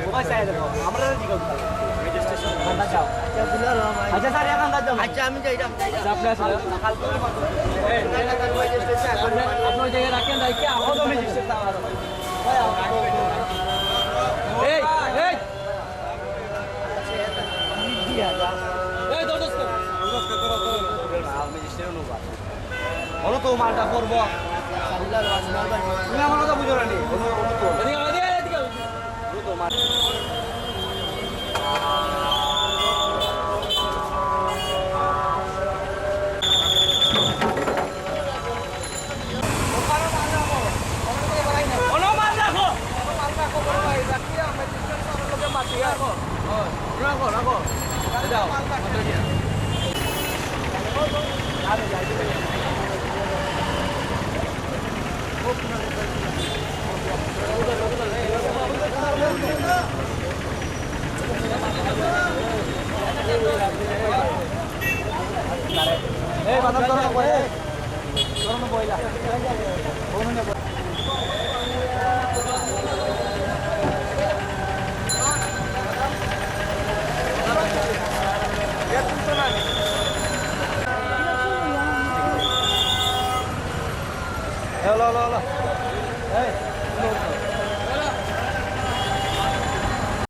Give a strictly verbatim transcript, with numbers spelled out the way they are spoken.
কোথায় চাই দেবো? আমরা তো জিজ্ঞাসা করবো। আচ্ছা, স্যার, এখন বাদ দাও। আচ্ছা, আমি যাই, যাই, যাই। আচ্ছা, আপনি আসুন। আপনি ওই জায়গায় রাখেন, রাখেন, আমাদের ম্যাজিস্ট্রেট স্যার। এই, এই। এই, দৌড়, দৌড়। ম্যাজিস্ট্রেট অনুবাদ। বলো তো, মালটা পড়বো। তুমি আমার কথা বুঝো না নি? বলো, বলো তো। এদিকে, এদিকে, এদিকে। বলো তো, মাল- বলো, মাল রাখো। বলো, মাল রাখো, বড় ভাই, রাখিয়া আমরা রাখো, রাখো, রাখো। যাও। এই বাদাম ধরো, এই। ধরো না, বইলা। Hello, hello, hello. এই।